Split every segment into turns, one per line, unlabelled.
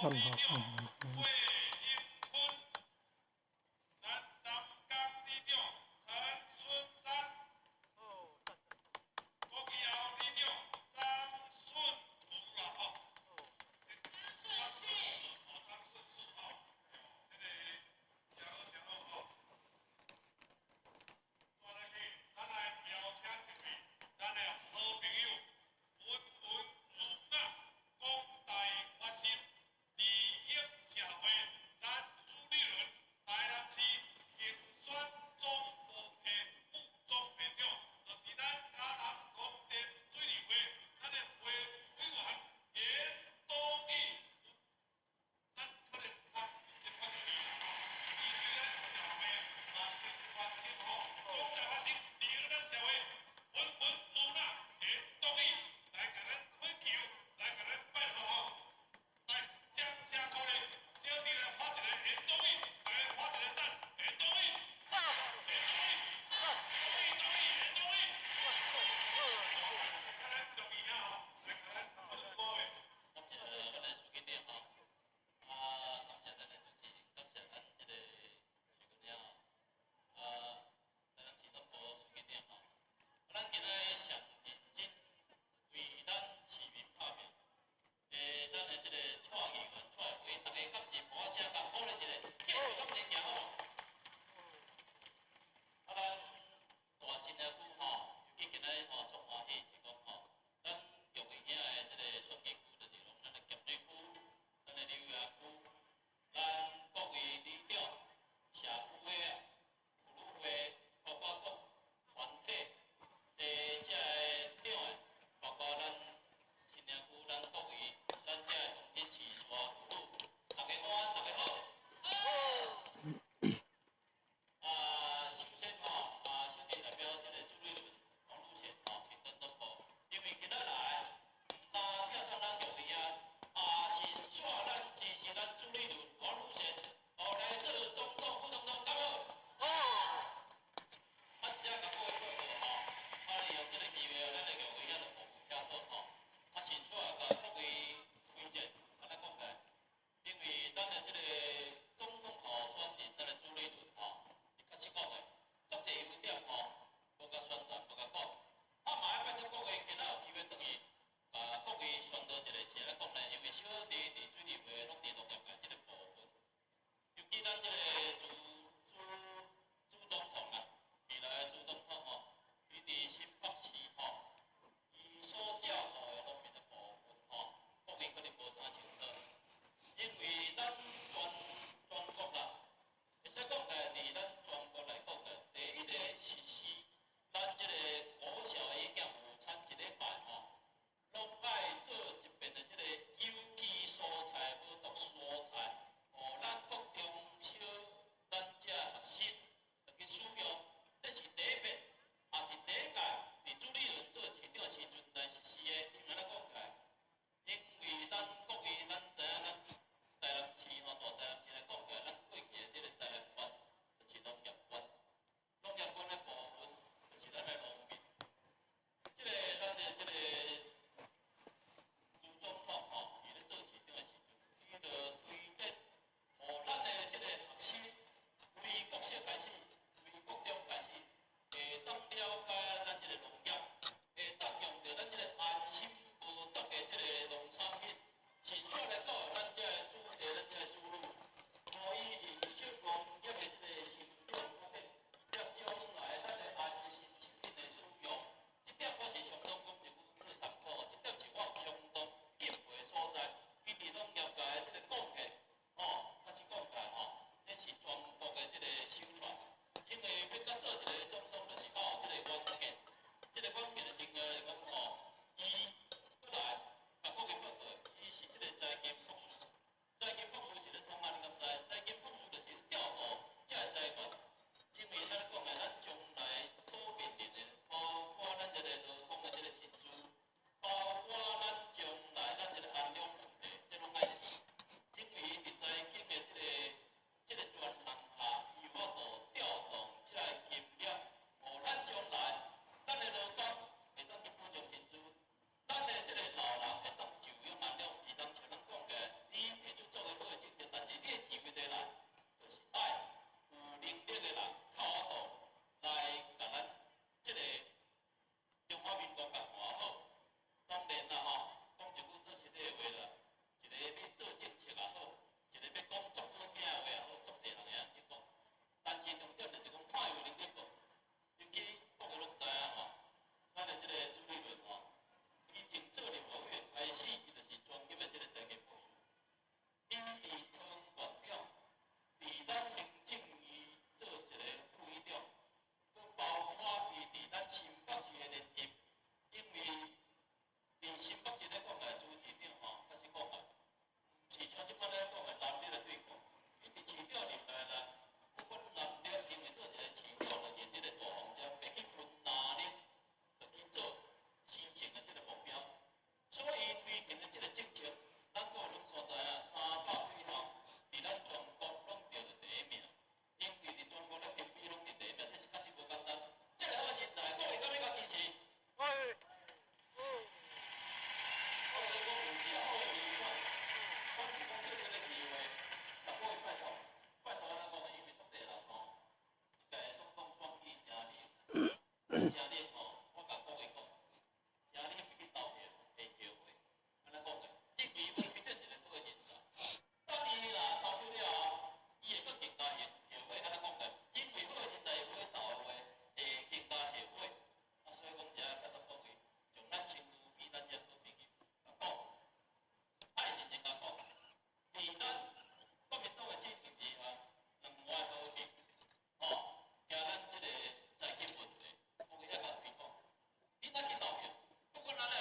漢學嗯。
咱南港里長陳順山，國義後里長張順圖啦吼，張順士哦，張順士吼，這個真好真好吼。再來去，咱來邀請一位咱的好朋友，溫文儒雅，廣大發心，利益社會，咱朱立倫台南市競選總部的副總會長，就是咱嘉南農田水利會咱的會務委員顏東義，咱可能較直接較容易吼，伊對咱社會嘛真關心吼，廣大發心，利益咱社會，溫文儒雅顏東義來共咱懇求，來共咱拜託吼，來掌聲鼓勵，小弟來發一個顏東義，來發一個讚，顏東義，顏東義，東義東義顏東義，請咱容易啊吼，來共咱講一句話。
感謝咱的書記長吼，啊，感謝咱的主持人，感謝咱這個徐根了，啊，台南市東部書記長吼，啊，咱今仔日上認真為咱市民拍拼，咱的這個蔡議員、蔡會，大家敢是鼓聲共鼓勵一下，繼續向前行好無？啊，咱大新社區吼，尤其今仔日吼足歡喜，是講吼，咱玉里遐的這個選舉區，就是講咱的鹹水區、咱的柳園區，咱各位里長、社區的啊、婦女會，包括各團體的這个長的，包括咱新社區，咱各位，咱這个黃金市大婦女，大家午安，大家好。啊，首先吼，啊，小弟代表這個朱立倫、王汝賢吼，競選總部，因為今仔來，毋單拆穿咱玉里啊，也是帶咱支持咱朱立倫、王汝賢，哦來做總統、副總統，敢無？啊，這共各位報告吼，啊，利用這個機會，咱的玉里遐就服務較好吼，啊，先出來共各位推薦，按呢講起來，因為咱的這個總統候選人，咱的朱立倫吼，伊確實講的，足濟優點吼，無共宣傳，無共講，啊，嘛愛拜託各位，今仔有機會轉去，共各位宣導一下是按呢講呢？因為小弟佇水利會攏佇農業界這個部分，尤其咱這個朱朱朱總統啊，未來的朱總統吼，伊佇新北市吼，伊所照顧的方面的部分吼，各位可能無啥清楚，因為咱全全國啦，會使講起來，佇咱全國來講的，第一個實施咱這個國小的營養午餐一禮拜吼，攏愛做一遍的這個有機蔬菜、無毒蔬菜，予咱國中小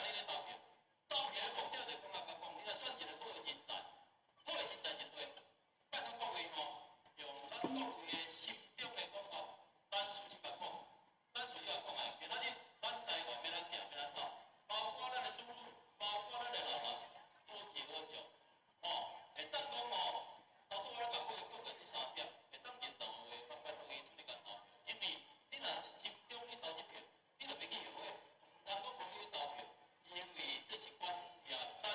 你咧投票，投票的目的就是講啊，講你若選一个好的人才，好的人才就對。拜託各位吼，用咱各位的心中的講法，咱事實共講，咱事實共講啊，今仔日咱台灣欲按怎行，欲按怎走，包括咱的子女，包括咱的老人，好提好將，吼，會當講吼，頭拄我咧共各位講過這三點，會當認同的話，我拜託伊出來共投票，因為你若心中你投這票，你就袂去後悔，毋通講無去投票，因為這是關係咱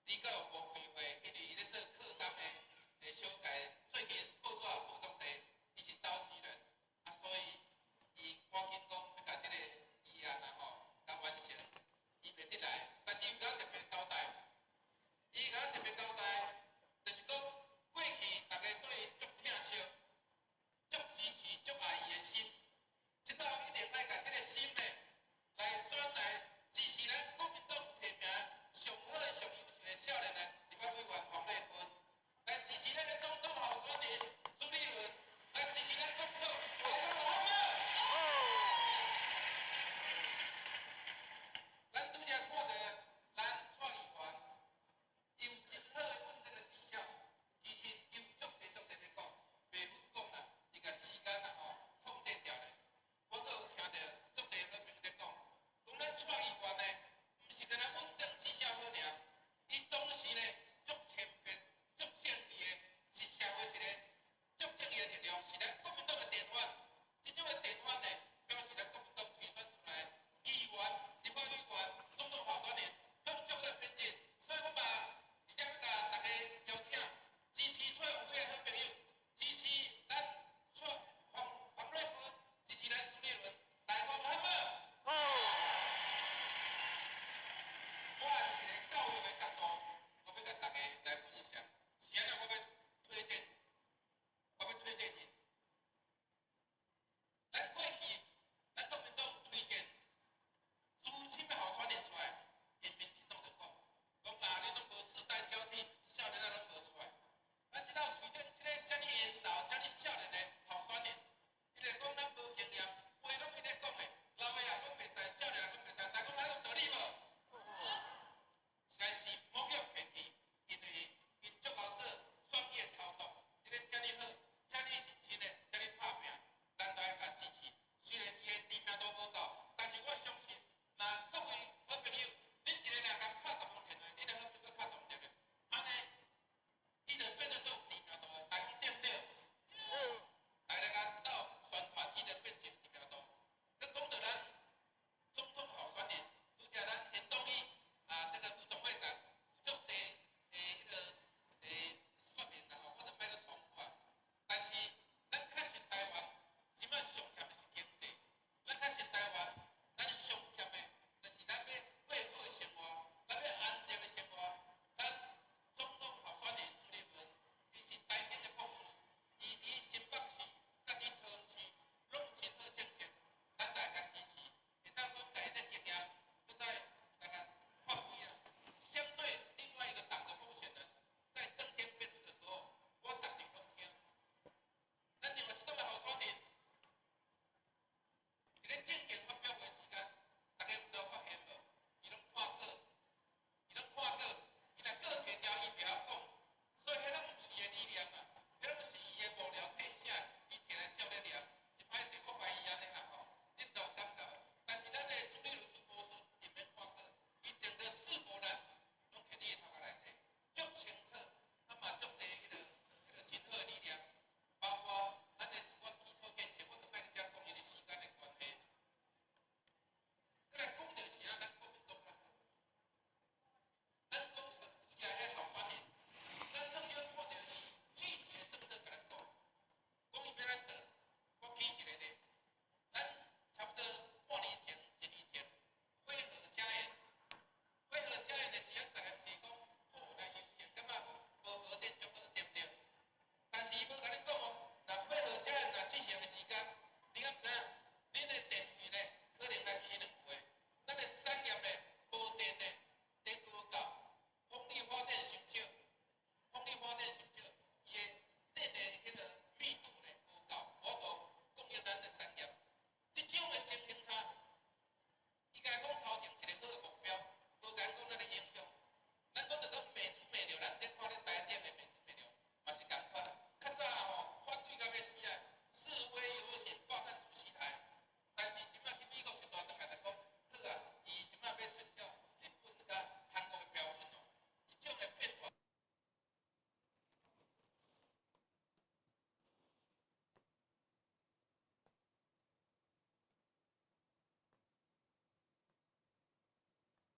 伫教育部開會，因為伊咧做課綱的修改，最近報紙報章